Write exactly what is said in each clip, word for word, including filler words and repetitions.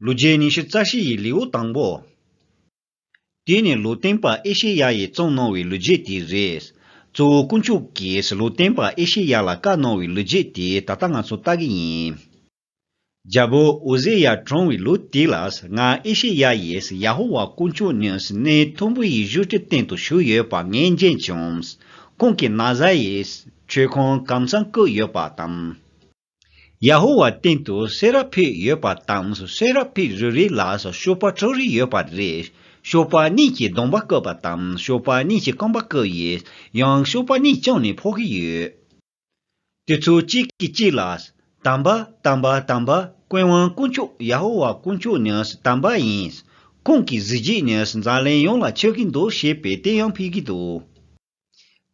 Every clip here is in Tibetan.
ལོ་རྒྱུས་ཉི་ཤུ་རྩ་བཞི་ཡི་ལེའུ་དང་པོ། དེ་ནི་ལུང་སྟོན་པ་ཨེ་ཤེ་ཡ་ཡིས་རྩོམ་གནང་བའི་ལོ་རྒྱུས་དེ་རེད། གཙོ་བོ་དཀོན་མཆོག་གིས་ལུང་སྟོན་པ་ཨེ་ཤེ་ཡ་ལ་བཀའ་གནང་བའི་ལོ་རྒྱུས་དེ་ད་ལྟ་ང་ཚོ་ལྟ་གི་ཡིན། རྒྱལ་པོ་ཨོ་ཟེ་ཡ་གྲོངས་པའི་ལོ་དེ་ལ་ང་ཨེ་ཤེ་ཡ་ཡིས་ཡ་ཧོ་ཝཱ་དཀོན་མཆོག་ནས་གནས་མཐོན་པོ་ཡི་བཞུགས་ཁྲི་སྟེང་དུ་བཞུགས་ཡོད་པ་ངས་མཇལ་བྱུང་། ཁོང་གིས་ན་བཟའ་ཡི་མཆོད་ཁང་གམ་གསང་བཀོད་ཡོད་པ་དང་། ཡ་ཧོ་ཝཱ་སྟེང་དུ་སེ་ར་ཕིམ་ཡོད་པ་དང་སེ་ར་ཕིམ་རེ་རེ་ལ་གཤོག་པ་དྲུག་རེ་ཡོད་པ་རེད། གཤོག་པ་གཉིས་ཀྱིས་གདོང་པ་བཀབ་པ་དང་གཤོག་པ་གཉིས་ཀྱིས་རྐང་པ་བཀབ་ཡོད། ཡང་གཤོག་པ་གཉིས་བརྐྱངས་ནས་འཕོ་གི་ཡོད། དེ་ཚོ་གཅིག་གིས་གཅིག་ལ། དམ་པ་དམ་པ་དམ་པ་ཀུན་དབང་དཀོན་མཆོག་ཡ་ཧོ་ཝཱ་དཀོན་མཆོག་ནི་དམ་པ་ཡིན། ཁོང་གི་གཟི་བརྗིད་ནི་འཛམ་གླིང་ཡོངས་ལ་ཁྱབ་ཀྱི་འདུག་ཞེས་པའི་གཏམ་ཡང་ཕུལ་གྱི་འདུག་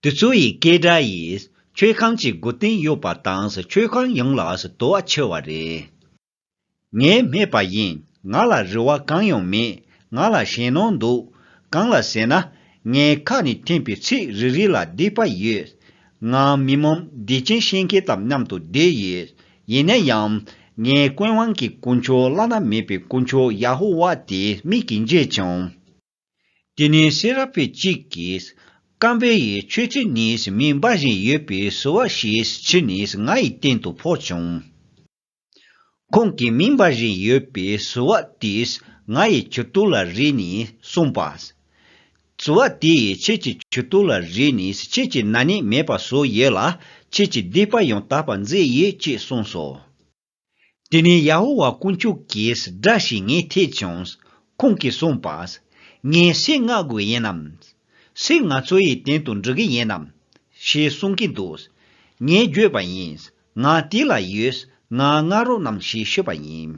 དེ་ཚོ་ཡི་སྐད་སྒྲ་ཡིས་མཆོད་ཁང་གི་སྒོ་རྟེན་གཡོགས་པ་དང་མཆོད་ཁང་ཡོངས་ལ་དུ་བ་ཕྱེ་བ་རེད། ངས་སྨྲས་པ་ཡིན། ང་ལ་རེ་བ་གང་ཡང་མེད། ང་ལ་ཞེད་སྣང་འདུག་གང་ལ་ཟེར་ན། ངའི་ཁ་ནས་ཐོན་པའི་ཚིག་རེ་རེ་ལ་སྡིག་པ་ཡོད། ང་མི་མང་སྡིག་ཅན་བཤད་མཁན་དང་མཉམ་དུ་བསྡད་ཡོད། ཡིན་ན་ཡང་། ངའི་ཀུན་དབང་གི་དཀོན་མཆོག་བླ་ན་མེད་པའི་དཀོན་མཆོག་ཡ་ཧོ་ཝཱ་དེ་མིག་གིས་མཇལ་བྱུང་། དེ་ནས་སེ་ར་ཕིམ་གཅིག་གིས། སྐམ་པོ་ཡི་ཆུ་ཚོད་ནས་མེ་འབར་བཞིན་ཡོད་པའི་ཟུར་བ་ཞིག་ཕྱི་ནས་ང་ཡི་སྟེང་དུ་ཕོག་བྱུང་། ཁོང་གིས་མེ་འབར་བཞིན་ཡོད་པའི་ཟུར་བ་དེས་ང་ཡི་ཕྱི་ཏོག་ལ་རེག་ནས་གསུངས་པ། ཟུར་བ་དེས་ཁྱེད་ཀྱི་ཕྱི་ཏོག་ལ་རེག་ནས་ཁྱེད་ཀྱི་ན་ནིང་མེད་པ་བཟོས་ཡོད་ལ་ཁྱེད་ཀྱི་སྡིག་པ་ཡང་དག་པར་མཛད་ཡོད་ཅེས་གསུངས་སོ། དེ་ནས་ཡ་ཧོ་ཝཱ་དཀོན་མཆོག་གིས་སྒྲ་ཞིག་ངས་ཐོས་བྱུང་། ཁོང་གིས་གསུངས་པ། ངས་སུ་མངག་དགོས་ཡིན་ནམ། སུས་ང་ཚོ་ཡི་སྟེང་དུ་འགྲོ་གི་ཡིན་ནམ། ཞེས་གསུང་གི་འདུག་ངས་བརྗོད་པ་ཡིན། ང་དེ་ལ་ཡོད། ང་མངགས་རོགས་གནང་ཞེས་ཞུས་པ་ཡིན།